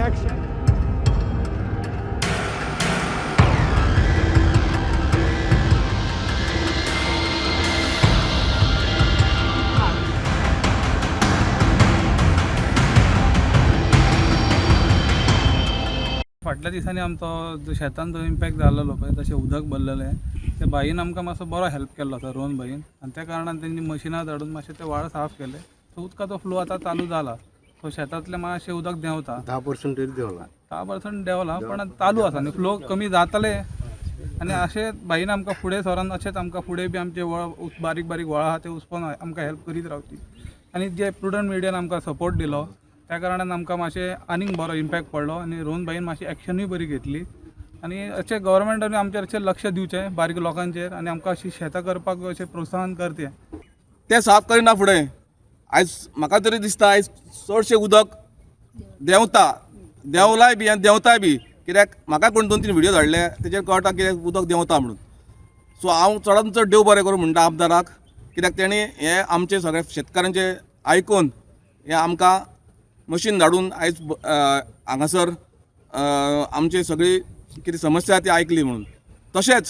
Action. फाटल्या दिसांनी आमचो जो शेतान जो इम्पॅक्ट जाल्लो पळय, तशें उदक भरलेलें, ते बाईन आमकां मातसो बरो हेल्प केल्लो आसा, रोहन भाईन. आनी त्या कारणान तेंची मशिनां धाडून मातशें ते व्हाळ साफ केले. सो उदकाचो फ्लो आतां चालू जाला. सो शेतांतलें मातशें उदक देंवता. 10% तरी देंवला. 10% देंवला, पण आतां चालू आसा आनी फ्लो कमी जातले. आनी अशें भाईन आमकां फुडें सरोन अशेंच आमकां फुडें बी आमचे वळ बारीक बारीक व्हाळां आहा ते उसपोन आमकां हेल्प करीत रावची. आनी जे प्रुडंट मिडियान आमकां सपोर्ट दिलो, त्या कारणान आमकां मातशें आनीक बरो इम्पॅक्ट पडलो आनी रोहन भाईन मातशी एक्शनूय बरी घेतली. आनी अशें गव्हर्मेंटानूय आमचेर अशें लक्ष दिवचें बारीक लोकांचेर आनी आमकां अशी शेतां करपाक अशें प्रोत्साहन करचें. तें साफ करिना फुडें आयज म्हाका तरी दिसता, आयज चडशें उदक देंवता, देंवलाय बी आनी देंवताय बी, कित्याक म्हाका कोण दोन तीन व्हिडियो धाडले, तेजेर कळटा कित्याक उदक देंवता म्हणून. सो हांव चडांत चड देव बरें करूं म्हणटा आमदाराक, कित्याक तेणी हें आमचें सगळें शेतकारांचें आयकून हें आमकां मशीन धाडून आयज हांगासर आमची सगळी कितें समस्या ती आयकली म्हणून. तशेंच